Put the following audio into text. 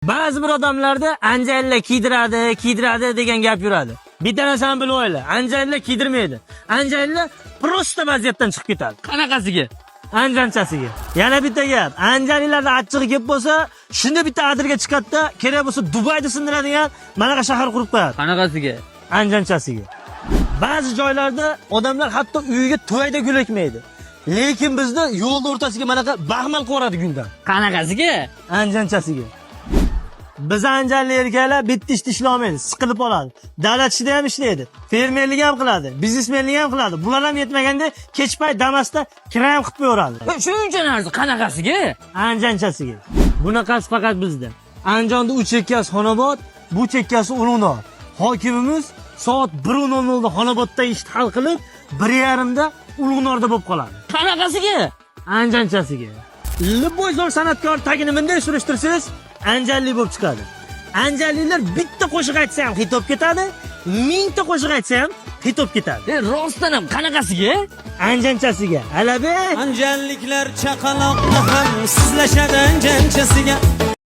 Ba'zi bir odamlarda anjanlar kiydiradi, kiydiradi degan gap yuradi. Bitta narsani bilib olinglar. Anjanlar kiydirmaydi. Anjanlar просто vaziyatdan chiqib ketadi. Qanaqasiga? Anjanchasiga. Yana bitta gap. Anjalilarda achchig'i kelib bo'lsa, shunda bitta adirga chiqadi-da, kerak bo'lsa Dubayda sindiradigan manaqa shahar qurib qo'yadi. Qanaqasiga? Anjanchasiga. Ba'zi joylarda odamlar hatto uyiga tuvayda gul ekmaydi. Lekin bizda yo'lni o'rtasiga manaqa baxmal qo'yadi guldan. Qanaqasiga? Anjanchasiga. Biz anjanli erkaklar bitta ishda ishlolmaydi, siqilib qoladi. Davlat ishida ham ishlaydi, fermerlik ham qiladi, biznesmenlik ham qiladi. Bular ham yetmaganda kech payt Damasda kira ham qilib qo'yaveradi. Shuncha narsa qanaqasiga? Anjanchasiga. Bunaqasi faqat bizda. Andijonda u chekkasi Xonobod, bu chekkasi Ulug'nor. Hokimimiz soat 1:00 da Xonobodda ishni hal qilib, 1:30 da Ulug'norda bo'lib qoladi. Qanaqasiga? Anjanchasiga. Любой zo'r san'atkor tagini bunday surishtirsangiz, anjanlik bo'lib chiqadi. Anjanliklar bitta qo'shiq aytsa ham hit bo'lib ketadi, mingta qo'shiq aytsa ham hit bo'lib ketadi. Rostdan ham qanaqasiga? Anjanchasiga. Alabe. Anjanliklar chaqaloqni ham sizlashadi anjanchasiga.